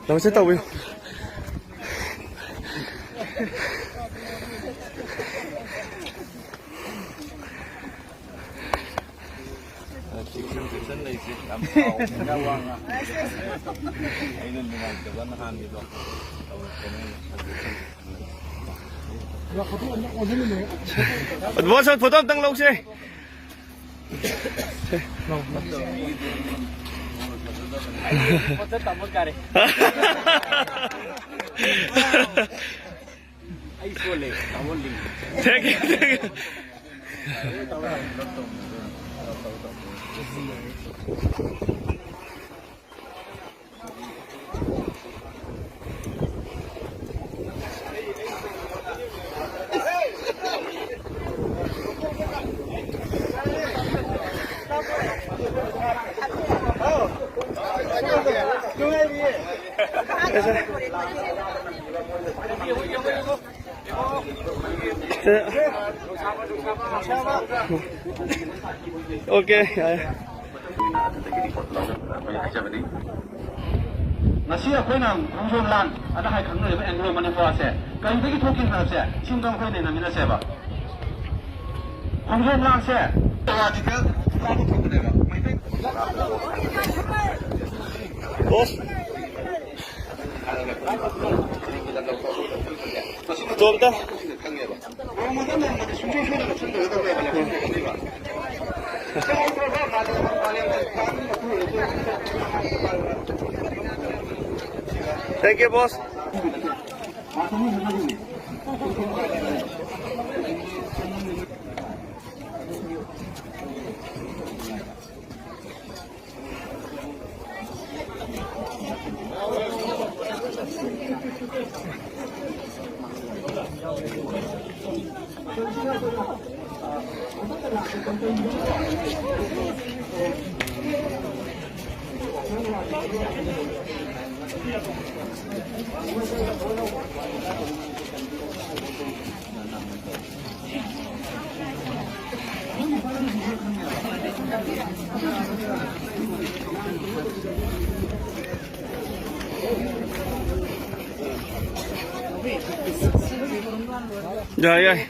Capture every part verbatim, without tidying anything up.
ꯂꯧꯁꯦ ꯇꯧꯕꯤꯌꯨ꯫ ꯆꯦꯛꯁꯤꯟ ꯆꯦꯛꯁꯤꯟ ꯂꯩꯁꯦ꯫ ꯌꯥꯝ ꯁꯥꯎꯕꯅꯤꯅ ꯋꯥ ꯉꯥꯡꯕꯗꯣ꯫ ꯑꯩꯅ ꯅꯨꯡꯉꯥꯏꯇꯕ ꯅꯍꯥꯟꯒꯤꯗꯣ ꯇꯧꯔꯛꯄꯅꯦ꯫ ꯕꯣꯁ, ꯐꯣꯇꯣ ꯑꯝꯇꯪ ꯂꯧꯁꯦ꯫ ꯄꯣꯠꯇ ꯇꯝꯕ ꯀꯥꯔꯦ꯫ ꯑꯩ ꯁꯣꯜꯂꯦ, ꯇꯥꯃꯣ link. Thank you, thank you. Okay, ꯌꯥꯔꯦ꯫ ꯉꯁꯤ ꯑꯩꯈꯣꯏꯅ ꯈꯣꯡꯖꯣꯝ ꯂꯥꯟ ꯑꯅ ꯍꯥꯏ ꯈꯪꯅꯔꯤꯕ ꯑꯦꯡꯒ꯭ꯂꯣ ꯃꯅꯤꯄꯨꯔꯁꯦ ꯀꯔꯤꯗꯒꯤ ꯊꯣꯛꯈꯤ ꯍꯥꯏꯕꯁꯦ ꯁꯤꯝꯇꯪ ꯑꯩꯈꯣꯏ ꯅꯩꯅꯃꯤꯟꯅꯁꯦꯕ꯫ ꯈꯣꯡꯖꯣꯝ ꯂꯥꯟꯁꯦ ꯔꯥꯖꯤꯀꯦꯜ ꯊꯣꯛꯄꯅꯦꯕ꯫ ꯃꯩꯇꯩ ꯏꯇꯣꯝꯇ꯫ Thank you, boss. ꯌꯥꯏ, ꯌꯥꯏ꯫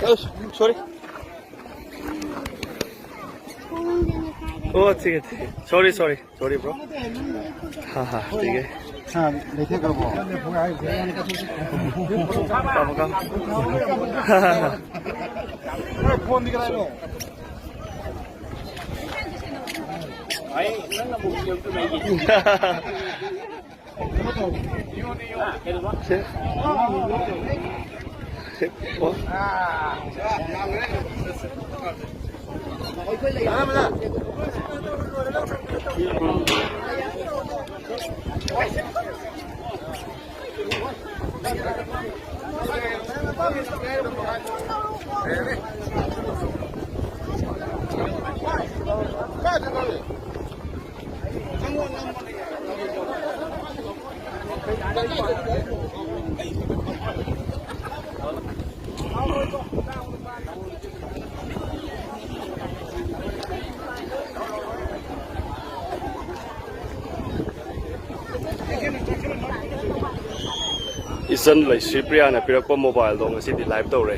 ꯑꯁ, ꯁꯣꯔꯤ꯫ ꯑꯣ, ꯊꯤꯛ ꯍꯦ, ꯊꯤꯛ ꯍꯦ꯫ ꯁꯣꯔꯤ, ꯁꯣꯔꯤ꯫ ꯁꯣꯔꯤ, ꯕ꯭ꯔꯣ꯫ ꯍꯥ, ꯍꯥ, ꯊꯤꯛ ꯍꯦ꯫ ꯍꯥ, ꯂꯩꯊꯦꯛꯈ꯭ꯔꯕꯣ? ꯀꯥꯃꯣ, ꯀꯥꯃꯣ꯫ ꯐꯣꯟꯗꯤ ꯀꯗꯥꯏꯅꯣ? ꯁꯦ꯫ ꯁꯦ꯫ ꯑꯣ꯫ ꯏꯆꯟ ꯂꯩꯁ꯭ꯔꯤ ꯄ꯭ꯔꯤꯌꯥꯅ ꯄꯤꯔꯛꯄ ꯃꯣꯕꯥꯏꯜꯗꯣ ꯉꯁꯤꯗꯤ ꯂꯥꯏꯚ ꯇꯧꯔꯦ꯫